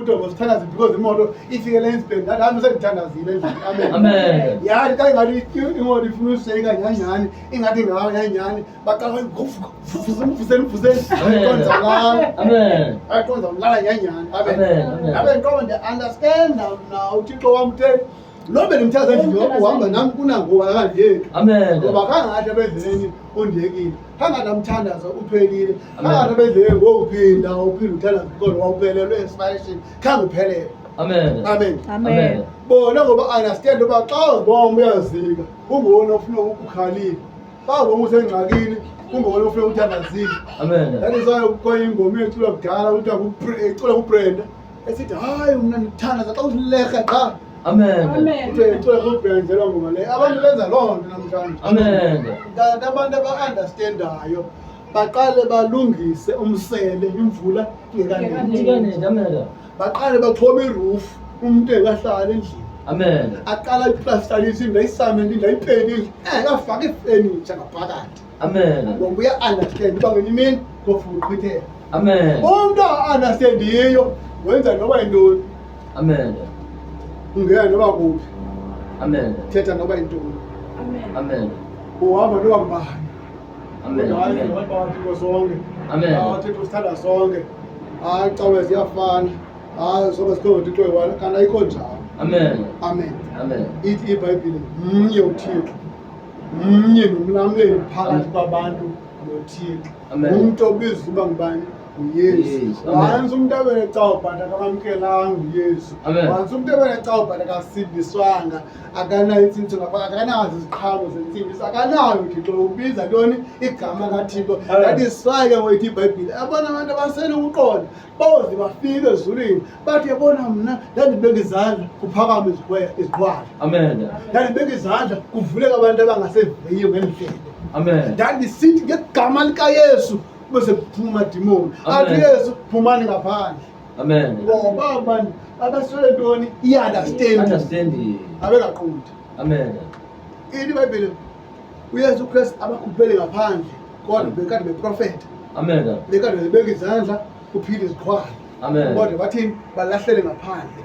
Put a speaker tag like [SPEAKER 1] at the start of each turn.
[SPEAKER 1] Kuthiwa masithandaze because imoto ifike Lainsburg. Ndathi hayi, sendithandazile endlini. Amen.
[SPEAKER 2] Amen.
[SPEAKER 1] Yathi xa ingathi imoto ifuna useyika nyhanyhani, ingathi ngawo nyhanyhani, baqala vuseni, vuseni, vuseni.
[SPEAKER 2] Amen.
[SPEAKER 1] Ayiqonda ulala.
[SPEAKER 2] Amen.
[SPEAKER 1] Ayiqonda ulala nyhanyhani. Amen.
[SPEAKER 2] Amen. Amen.
[SPEAKER 1] Abe ndiqonda ndiya-understanda mna uThixo wam utheni. Lo bendimthandaza endlini wam uhamba nam kunangoku akandiyeki.
[SPEAKER 2] Amen.
[SPEAKER 1] Ngoba khangathi ebendleleni undiyekile, khangathi amthandazo uphelile,
[SPEAKER 2] Amen.
[SPEAKER 1] khangathi ebendleleni ngowuphinda uphinda uthandaza because wawuphelelwe inspiration, khange uphelele.
[SPEAKER 2] Amen.
[SPEAKER 1] Amen.
[SPEAKER 2] Amen.
[SPEAKER 1] Bona ngoba understand uba xa uzibona uyazika, ungowona ofuna ukukhalile. Xa uzibona usengxakini, ungowona ofuna uthandazile.
[SPEAKER 2] Amen.
[SPEAKER 1] That is why kukho ingoma eculwa kudala kuthiwa eculwa nguBrenda esithi hayi mna ndithandaza xa uzilerhe qha.
[SPEAKER 2] Amen.
[SPEAKER 3] Amen.
[SPEAKER 1] Kuthiwa iculwa nguBrenda loo ngoma leyo. Abantu benza loo nto namhlanje.
[SPEAKER 2] Amen.
[SPEAKER 1] Kanti abantu aba-understandayo baqale balungise umsele imvula ingekaneli.
[SPEAKER 2] Ingekaneli. Amen.
[SPEAKER 1] Baqale baxhome iroof umntu engahlali endlini.
[SPEAKER 2] Amen.
[SPEAKER 1] Aqala iplasterisa indlu, ayisamente indlu, ayipeyinte indlu, engakafaki ifenitsha ngaphakathi.
[SPEAKER 2] Amen.
[SPEAKER 1] Ngoba uya-understand uba ngenye imini kofuna uqhwithela.
[SPEAKER 2] Amen.
[SPEAKER 1] Umntu a-understandiyo wenza noba yintoni.
[SPEAKER 2] Amen.
[SPEAKER 1] Ungena noba kuphi.
[SPEAKER 2] Amen.
[SPEAKER 1] Thetha noba yintoni.
[SPEAKER 3] Amen.
[SPEAKER 2] Amen.
[SPEAKER 1] Uhamba noba ngubani.
[SPEAKER 2] Amen.
[SPEAKER 1] Kodwa hayi,
[SPEAKER 2] Amen.
[SPEAKER 1] abantu bakaThixo sonke.
[SPEAKER 2] Amen.
[SPEAKER 1] Hayi, uThixo sithanda sonke. Hayi, cawe ziyafana. Hayi, sonke sikhonza uThixo oyi-one. Kanti ayikho njalo.
[SPEAKER 2] Amen.
[SPEAKER 1] Amen.
[SPEAKER 2] Amen.
[SPEAKER 1] Ithi iBhayibhile mnye uThixo, mnye nomlamleli phakathi kwabantu noThixo.
[SPEAKER 2] Amen.
[SPEAKER 1] Umntu obizwa uba ngubani? NguYesu.
[SPEAKER 2] Yesu. Amen.
[SPEAKER 1] Once umntu abenecawa but akamamkelanga uYesu.
[SPEAKER 2] Amen.
[SPEAKER 1] Once umntu ebenecawa but akasindiswanga, akanayo intsindiso ngapha, akanazo iziqhamo zentsindiso, akanayo uThixo. Ubiza ntoni? Igama kaThixo.
[SPEAKER 2] Amen.
[SPEAKER 1] That is why ke ngoyithi iBhayibhile abona abantu abasenokuqonda boze bafike ezulwini bathi yabona mna ndandibeka izandla kuphakame iziqhwala.
[SPEAKER 2] Amen.
[SPEAKER 1] Ndandibeka izandla kuvuleka abantu abangaseviyo ngendlela.
[SPEAKER 2] Amen.
[SPEAKER 1] Ndandisithi ngegama likaYesu bese kuphuma amadimoni.
[SPEAKER 2] Amen.
[SPEAKER 1] Athi Yesu phumani ngaphandle.
[SPEAKER 2] Amen.
[SPEAKER 1] Ngoba abantu abaswele ntoni? I-understanding.
[SPEAKER 2] Understanding.
[SPEAKER 1] Abengaqondi.
[SPEAKER 2] Amen.
[SPEAKER 1] Ithi iBhayibhile uYesu Kristu abakhuphele ngaphandle kodwa bekade beprofetha.
[SPEAKER 2] Amen.
[SPEAKER 1] Bekade bebeka izandla kuphila iziqhwala.
[SPEAKER 2] Amen.
[SPEAKER 1] Kodwa bathini? Balahlele ngaphandle.